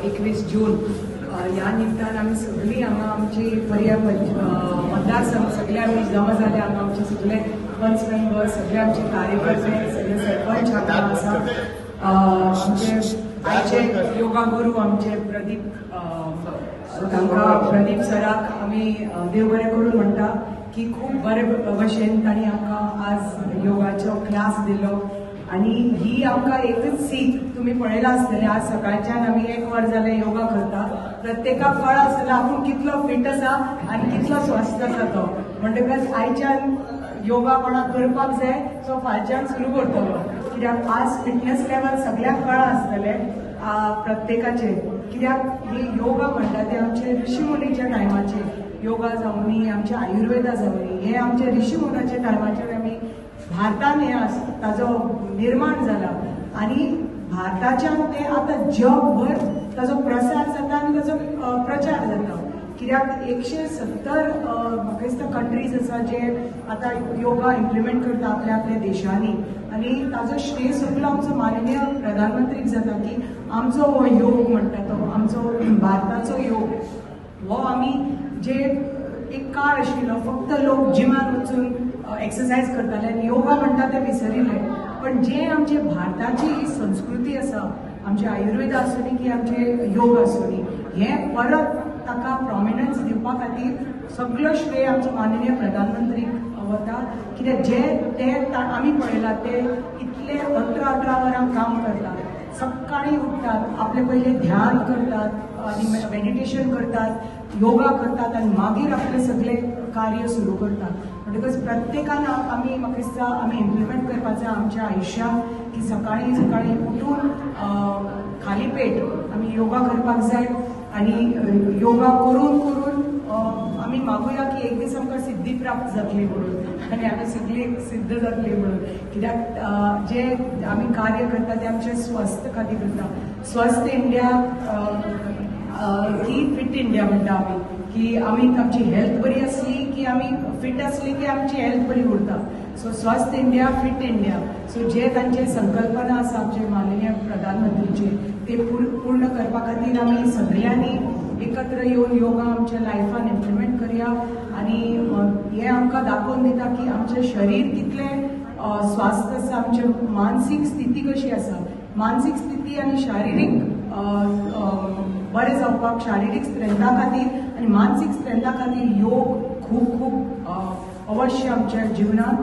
21 जून ह्या निमतान आमी सगळीं हांगा आमची पर्या मतदारसंघ सगळे आमी जमा जाले. हांगा आमचे सगळे पंच मेंबर, सगळे आमचे कार्यकर्ते, सगळे सरपंच हांगा आसा. आमचे आयचे योगा गुरू आमचे प्रदीप, तांकां प्रदीप सराक आमी देव बरें करून म्हणटा की खूब बरे भशेन तांणी आमकां आज योगाचो क्लास दिलो. आनी ही आमकां एकच सीख तुमी पळयला आसतलें, आज सकाळच्यान आमी 1 वर जालें योगा करता. प्रत्येकाक कळा आसतलें आपूण कितलो फिट आसा आनी कितलो स्वस्थ आसा तो. म्हणटकच आयच्यान योगा कोणाक करपाक जाय सो फालच्यान सुरू करतलो, कित्याक आज फिटनेस लेवल सगळ्यांक कळा आसतलें प्रत्येकाचें. कित्याक ही योगा म्हणटा ते आमचे ऋषीमुनीच्या टायमाचे योगा जावनी, आमचे आयुर्वेदा जावनी, हे आमचे ऋषीमुनाच्या टायमाचेर आमी भारतान हे ताजो निर्माण जाला आनी भारताच्यान ते आतां जगभर ताजो प्रसार जाता आनी ताजो प्रचार जाता. कित्याक 170 म्हाका दिसता कंट्रीज आसा जे आतां योगा इम्प्लिमेंट करता आपल्या आपल्या देशांनी. आनी ताजो श्रेय सगळो आमचो माननीय प्रधानमंत्रीक जाता की आमचो हो योग म्हणटा तो आमचो भारताचो योग हो आमी जे एक काळ आशिल्लो फक्त लोक जिमान वचून एक्सरसायज करताले आनी योगा म्हणटा ते विसरिल्ले. पण जे आमचे भारताची ही संस्कृती आसा, आमचे आयुर्वेदा आसूनी की आमचे योग आसूनी, हे परत ताका प्रॉमिनन्स दिवपा खातीर सगळो श्रेय आमचो माननीय प्रधानमंत्रीक वता. कित्याक जे ते आमी पळयला ते इतले 18-18 वरां काम करतात, सकाळी उठतात, आपले पयले ध्यान करतात आनी मेडिटेशन करतात, योगा करतात आनी मागीर आपले सगळे कार्य सुरू करतात. म्हणटकच प्रत्येकान आमी म्हाका दिसता आमी इम्प्लिमेंट करपाचें आमच्या आयुश्यांत की सकाळी सकाळी उठून खाली पेट आमी योगा करपाक जाय. आनी योगा करून करून आमी मागुया की एक दीस आमकां सिद्धी प्राप्त जातली म्हणून आनी आमी सगळी सिद्ध जातली म्हणून. कित्याक जे आमी कार्य करता ते आमचे स्वस्थ खातीर करता. स्वस्थ इंडिया की फिट इंडिया म्हणटा आमी, की आमी आमची हेल्थ बरी आसली की आमी फिट आसली की आमची हेल्थ बरी उरता. सो स्वस्थ इंडिया फिट इंडिया. सो जे तांचे संकल्पना आसा आमचे माननीय प्रधानमंत्रीचे ते पूर्ण करपा खातीर आमी सगळ्यांनी एकत्र येवन योगा आमच्या लायफान इम्प्लिमेंट करया. आनी हे आमकां दाखोवन दिता की आमचें शरीर कितलें स्वास्थ आसा, आमची मानसीक स्थिती कशी आसा. मानसीक स्थिती आनी शारिरीक बरें जावपाक, शारिरीक स्ट्रेंथा खातीर आनी मानसीक स्ट्रेंथा खातीर योग खूब खूब अवश्य आमच्या जिवनांत.